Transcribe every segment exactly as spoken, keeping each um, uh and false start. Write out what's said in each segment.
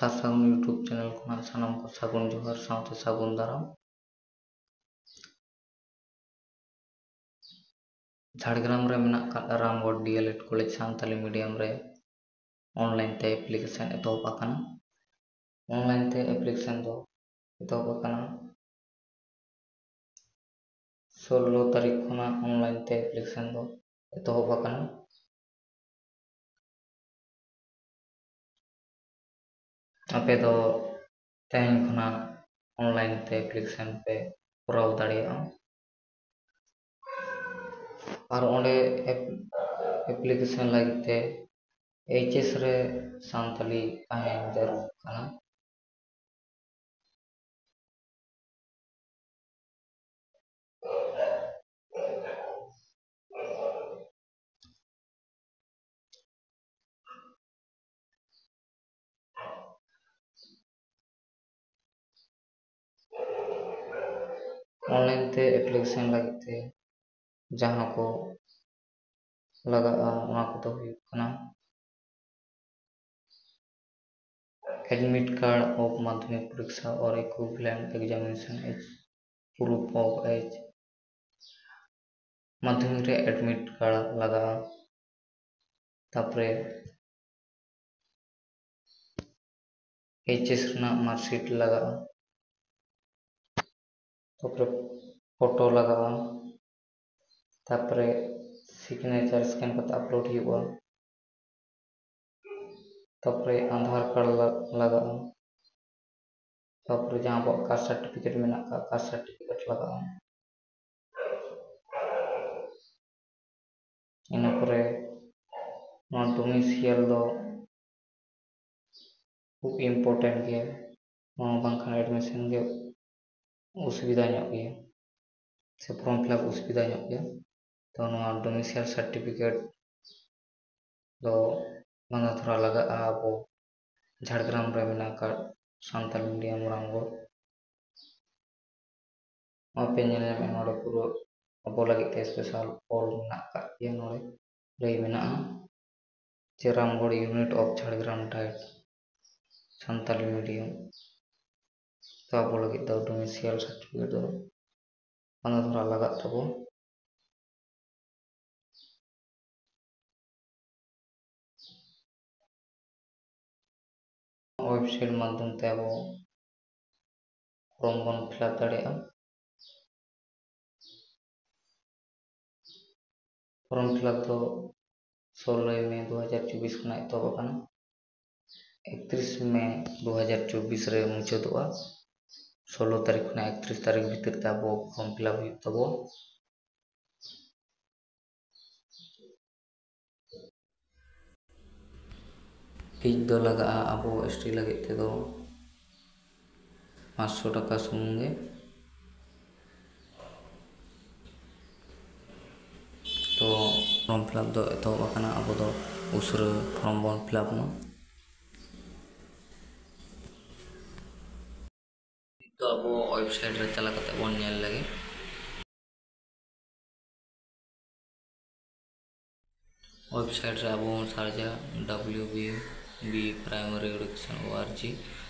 ᱛᱟᱨ ᱥᱟᱹᱜᱩᱱ YouTube channel ᱠᱷᱚᱱᱟᱜ ᱥᱟᱱᱟᱢ ᱠᱚ ᱥᱟᱹᱜᱩᱱ ᱡᱚᱦᱟᱨ ᱥᱟᱶᱛᱮ ᱥᱟᱹᱜᱩᱱ ᱫᱟᱨᱟᱢ᱾ ᱡᱷᱟᱲᱜᱨᱟᱢ ᱨᱮ ᱢᱮᱱᱟᱜ ᱟᱠᱟᱫ Ramgarh D El Ed college Santali medium ᱨᱮ ᱚᱱᱞᱟᱭᱤᱱ ᱛᱮ ᱮᱯᱞᱤᱠᱮᱥᱚᱱ ᱮᱛᱚᱦᱚᱵ ᱟᱠᱟᱱᱟ᱾ ᱚᱱᱞᱟᱭᱤᱱ ᱛᱮ ᱮᱯᱞᱤᱠᱮᱥᱚᱱ ᱫᱚ ᱮᱛᱚᱦᱚᱵ ᱟᱠᱟᱱᱟ ᱥᱳᱞᱞᱳ ᱛᱟᱹᱨᱤᱠᱷ ᱠᱷᱚᱱᱟᱜ ᱚᱱᱞᱟᱭᱤᱱ ᱛᱮ ᱮᱯᱞᱤᱠᱮᱥᱚᱱ ᱫᱚ ᱮᱛᱚᱦᱚᱵ ᱟᱠᱟᱱᱟ᱾ ᱟᱯᱮ ᱫᱚ ᱛᱮᱦᱮᱧ ᱠᱷᱚᱱᱟᱜ ᱚᱱᱞᱟᱭᱤᱱ ᱛᱮ ᱮᱯᱞᱤᱠᱮᱥᱚᱱ ᱯᱮ ᱠᱚᱨᱟᱣ ᱫᱟᱲᱮᱭᱟᱜᱼᱟ᱾ ᱟᱨ ᱚᱸᱰᱮ ᱮᱯ-, ᱮᱯᱞᱤᱠᱮᱥᱚᱱ ᱞᱟᱹᱜᱤᱫ ᱛᱮ ᱮᱭᱤᱪ ᱮᱥ ᱨᱮ ᱥᱟᱱᱛᱟᱞᱤ ᱛᱟᱦᱮᱸ ᱡᱟᱹᱨᱩᱲ ᱠᱟᱱᱟ᱾ ᱚᱱᱞᱟᱭᱤᱱ ᱛᱮ ᱮᱯᱞᱤᱠᱮᱥᱚᱱ ᱞᱟᱹᱜᱤᱫ ᱛᱮ ᱡᱟᱦᱟᱸ ᱠᱚ ᱞᱟᱜᱟᱜᱼᱟ, ᱚᱱᱟ ᱠᱚᱫᱚ ᱦᱩᱭᱩᱜ ᱠᱟᱱᱟ admit card of madhyamik poriksha or equivalent examination as proof of age, ᱢᱟᱫᱽᱫᱷᱚᱢᱤᱠ ᱨᱮ admit card ᱞᱟᱜᱟᱜᱼᱟ, ᱛᱟᱯᱚᱨᱮ ᱮᱭᱤᱪ ᱮᱥ ᱨᱮᱱᱟᱜ marksheet ᱞᱟᱜᱟᱜᱼᱟ, ᱛᱟᱯᱚᱨᱮ photo ᱞᱟᱜᱟᱜᱼᱟ, ᱛᱟᱯᱚᱨᱮ signature scan ᱠᱟᱛᱮ upload ᱦᱩᱭᱩᱜᱼᱟ, ᱛᱟᱯᱚᱨᱮ ᱟᱫᱷᱟᱨ card ᱞᱟ-, ᱞᱟᱜᱟᱜᱼᱟ, ᱛᱟᱯᱚᱨᱮ ᱡᱟᱦᱟᱸ ᱟᱵᱚᱣᱟᱜ caste certificate ᱢᱮᱱᱟᱜ ᱟᱠᱟᱫ, caste certificate ᱞᱟᱜᱟᱜᱼᱟ᱾ ᱤᱱᱟᱹ ᱯᱚᱨᱮ ᱱᱚᱣᱟ domicile ᱫᱚ ᱠᱷᱩᱵ important ᱜᱮᱭᱟ, ᱱᱚᱣᱟ ᱵᱟᱝᱠᱷᱟᱱ admission ᱜᱮ ᱚᱥᱩᱵᱤᱫᱷᱟ ᱧᱚᱜ ᱜᱮᱭᱟ, ᱥᱮ form fill up ᱚᱥᱩᱵᱤᱫᱷᱟ ᱧᱚᱜ ᱜᱮᱭᱟ᱾ ᱛᱚ ᱱᱚᱣᱟ domicile certificate ᱫᱚ ᱢᱟᱱᱟ ᱫᱷᱟᱨᱟ ᱞᱟᱜᱟᱜᱼᱟ ᱟᱵᱚ ᱡᱷᱟᱲᱜᱨᱟᱢ ᱨᱮ ᱢᱮᱱᱟᱜ ᱟᱠᱟᱫ ᱥᱟᱱᱛᱟᱲ medium ᱨᱟᱢᱜᱚᱲ᱾ ᱱᱚᱣᱟ ᱯᱮ ᱧᱮᱞ ᱧᱟᱢᱮᱫ ᱱᱚᱰᱮ ᱯᱩᱨᱟᱹ ᱟᱵᱚ ᱞᱟᱹᱜᱤᱫ ᱛᱮ special ᱚᱞ ᱢᱮᱱᱟᱜ ᱟᱠᱟᱫ ᱜᱮᱭᱟ᱾ ᱱᱚᱰᱮ ᱞᱟᱹᱭ ᱢᱮᱱᱟᱜᱼᱟ ᱡᱮ Ramgarh unit of Jhargram diet᱾ Santali medium᱾ ᱛᱚ ᱟᱵᱚ ᱞᱟᱹᱜᱤᱫ ᱫᱚ domicile certificate ᱫᱚ ᱚᱱᱟ ᱫᱷᱟᱨᱟ ᱞᱟᱜᱟᱜ ᱛᱟᱵᱚ᱾ Website ᱢᱟᱫᱽᱫᱷᱚᱢ ᱛᱮ ᱟᱵᱚ form ᱵᱚᱱ fill up ᱫᱟᱲᱮᱭᱟᱜᱼᱟ᱾ Form fill up ᱫᱚ ᱥᱳᱞᱳᱭ ᱢᱮ ᱫᱩ ᱦᱟᱡᱟᱨ ᱪᱚᱵᱵᱤᱥ ᱠᱷᱚᱱᱟᱜ ᱮᱛᱚᱦᱚᱵ ᱟᱠᱟᱱᱟ᱾ ᱮᱠᱛᱨᱤᱥ ᱢᱮ ᱫᱩ ᱦᱟᱡᱟᱨ ᱪᱚᱵᱵᱤᱥ ᱨᱮ ᱢᱩᱪᱟᱹᱫᱚᱜᱼᱟ᱾ ᱥᱳᱞᱳ ᱛᱟᱹᱨᱤᱠᱷ ᱠᱷᱚᱱᱟᱜ ᱮᱠᱛᱨᱤᱥ ᱛᱟᱹᱨᱤᱠᱷ ᱵᱷᱤᱛᱤᱨ ᱛᱮ ᱟᱵᱚ form fill up ᱦᱩᱭᱩᱜ ᱛᱟᱵᱚ᱾ Fees ᱫᱚ ᱞᱟᱜᱟᱜᱼᱟ ᱟᱵᱚ S T ᱞᱟᱹᱜᱤᱫ ᱛᱮᱫᱚ ᱯᱟᱸᱪᱥᱚ ᱴᱟᱠᱟ ᱥᱩᱢᱩᱝ ᱜᱮ᱾ ᱛᱚ form fill up ᱫᱚ ᱮᱛᱚᱦᱚᱵ ᱟᱠᱟᱱᱟ, ᱟᱵᱚ ᱫᱚ ᱩᱥᱟᱹᱨᱟ form ᱵᱚᱱ fill up ᱢᱟ᱾ ᱱᱤᱛᱚᱜ ᱟᱵᱚ website ᱨᱮ ᱪᱟᱞᱟᱣ ᱠᱟᱛᱮ ᱵᱚᱱ ᱧᱮᱞ ᱞᱮᱜᱮ᱾ Website ᱨᱮ ᱟᱵᱚ ᱵᱚᱱ ᱥᱟᱨᱪᱟ W B B primary education O R G,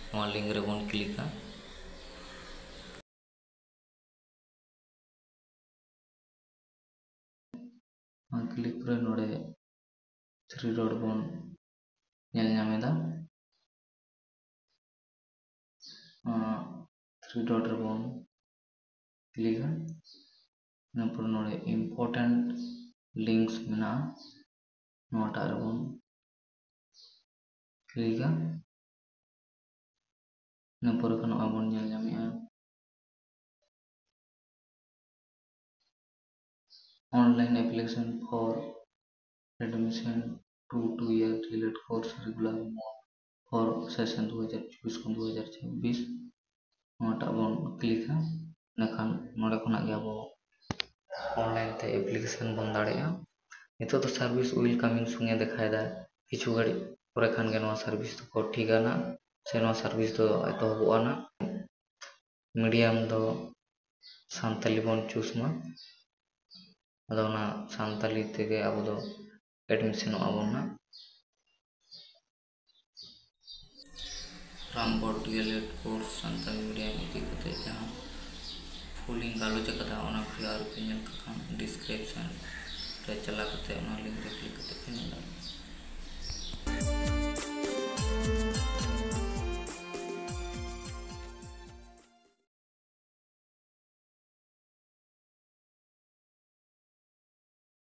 ᱱᱚᱣᱟ link ᱨᱮᱵᱚᱱ clickᱟ᱾ ᱱᱚᱣᱟ click ᱯᱚᱨᱮ ᱱᱚᱰᱮ three dot ᱵᱚᱱ ᱧᱮᱞ ᱧᱟᱢ ᱮᱫᱟ᱾ ᱱᱚᱣᱟ three dot ᱨᱮᱵᱚᱱ clickᱟ᱾ ᱤᱱᱟᱹ ᱯᱚᱨᱮ ᱱᱚᱰᱮ important links ᱢᱮᱱᱟᱜᱼᱟ, ᱱᱚᱣᱟᱴᱟᱜ ᱨᱮᱵᱚᱱ clickᱟ᱾ ᱤᱱᱟᱹ ᱯᱚᱨᱮ ᱠᱷᱚᱱ ᱱᱚᱜᱼᱚᱭ ᱵᱚᱱ ᱧᱮᱞ ᱧᱟᱢᱮᱫᱼᱟ online application for admission to two year delayed course regular mode for session ᱫᱩ ᱦᱟᱡᱟᱨ ᱪᱚᱵᱵᱤᱥ ᱠᱷᱚᱱ ᱫᱩ ᱦᱟᱡᱟᱨ ᱪᱷᱟᱵᱵᱤᱥ᱾ ᱱᱚᱣᱟᱴᱟᱜ ᱵᱚᱱ clickᱟ᱾ ᱤᱱᱟᱹᱠᱷᱟᱱ ᱱᱚᱰᱮ ᱠᱷᱚᱱᱟᱜ ᱜᱮ ᱟᱵᱚ online ᱛᱮ application ᱵᱚᱱ ᱫᱟᱲᱮᱭᱟᱜᱼᱟ᱾ ᱱᱤᱛᱚᱜ ᱫᱚ service will coming soon ᱮ ᱫᱮᱠᱷᱟᱭᱮᱫᱟ᱾ ᱠᱤᱪᱷᱩ ᱜᱷᱟᱹᱲᱤᱡ ᱯᱚᱨᱮ ᱠᱷᱟᱱ ᱜᱮ ᱱᱚᱣᱟ service ᱫᱚᱠᱚ ᱴᱷᱤᱠᱟ ᱱᱟᱜ, ᱥᱮ ᱱᱚᱣᱟ service ᱫᱚ ᱮᱛᱚᱦᱚᱵᱚᱜᱼᱟ ᱱᱟᱜ᱾ Medium ᱫᱚ ᱥᱟᱱᱛᱟᱞᱤ ᱵᱚᱱ choose ᱢᱟ᱾ ᱟᱫᱚ ᱚᱱᱟ ᱥᱟᱱᱛᱟᱞᱤ ᱛᱮᱜᱮ ᱟᱵᱚ ᱫᱚ admissionᱚᱜᱼᱟ ᱵᱚᱱ ᱱᱟᱜ᱾ Ramgarh D El Ed course Santali medium ᱤᱫᱤ ᱠᱟᱛᱮ ᱡᱟᱦᱟᱸ ᱯᱷᱩᱞᱤᱧ ᱜᱟᱞᱚᱪ ᱟᱠᱟᱫᱟ, ᱚᱱᱟ ᱵᱷᱤᱰᱤᱭᱳ ᱟᱨ ᱯᱮ ᱧᱮᱞ ᱠᱟᱜ ᱠᱷᱟᱱ ᱰᱤᱥᱠᱨᱤᱯᱥᱚᱱ ᱨᱮ ᱪᱟᱞᱟᱣ ᱠᱟᱛᱮ ᱚᱱᱟ ᱞᱤᱝᱠ ᱨᱮ ᱠᱞᱤᱠ ᱠᱟᱛᱮ ᱯᱮ ᱧᱮᱞ ᱫᱟᱲᱮᱭᱟᱜᱼᱟ᱾